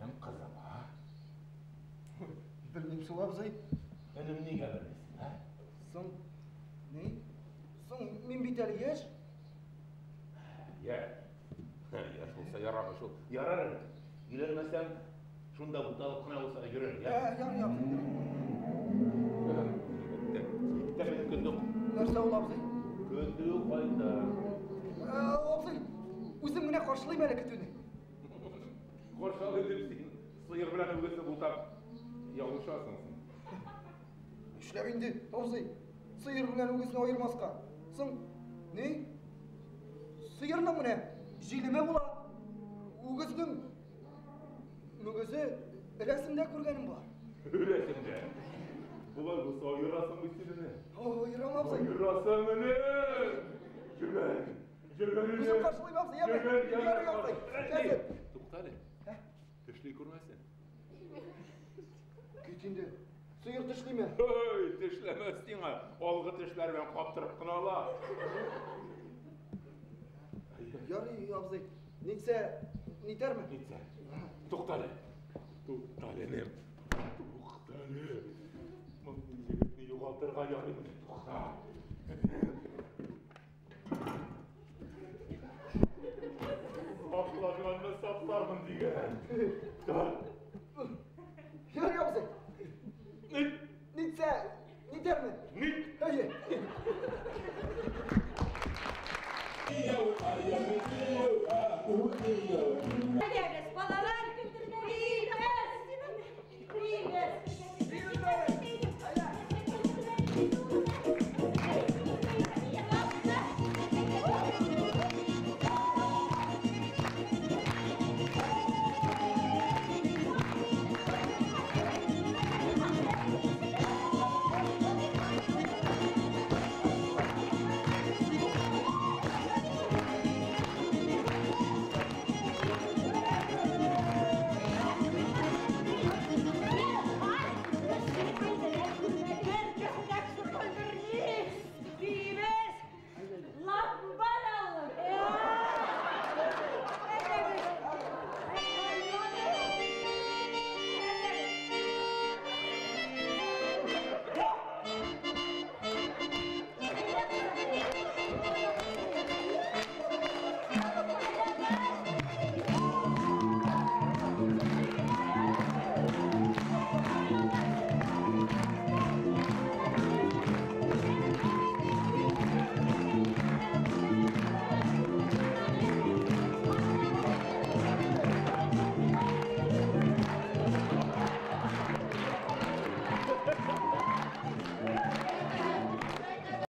Минем кызым, а? Белмим шул, абзый. Энем, нигә белмисең, а? Соң, ни? Соң, мин бит әле яшь. Яшь. Яшь булса ярамый шул. Ярар әле. Өйләнмәсәң, шунда буталып кына булса да йөрер, я? Ярый, абзый. Китте минем көтү. Нәрсә ул, абзый? Көтү кайда? Абзый, үзем генә каршылыйм әле көтүне. Каршылый дип син сыер белән үгезне бутап ялгышасың син. Нишләп инде, абзый? Сыер белән үгезне аермаска. Соң, ни? Сыерның менә җилеме була. Үгезнең мөгезе рәсемдә күргәнем бар. Рәсемдә. Болай булса аерасың бит син энем. Аерам, абзый. Аерасың, энем. Җөгән. Җөгән, энем. Үзем каршылыйм, абзый, яме. Ярый, абзый. Хәзер. Тукта әле. Тешли күрмәсен. Кит инде. Сыер тешлиме? Ой, тешләмәс сиңа. Алгы тешләре белән каптырып кына ала. Ярый, абзый. Нитсә, нитәрме? Нитсә. Тукта әле. Тукта әле, энем. Тукта әле. Мондый егетне югалтырга ярыймы? Тукта. Сафланганны сафлармын дигән. Ярый, абзый. Нит. Нитсә, нитәрме? Нит. Әйе.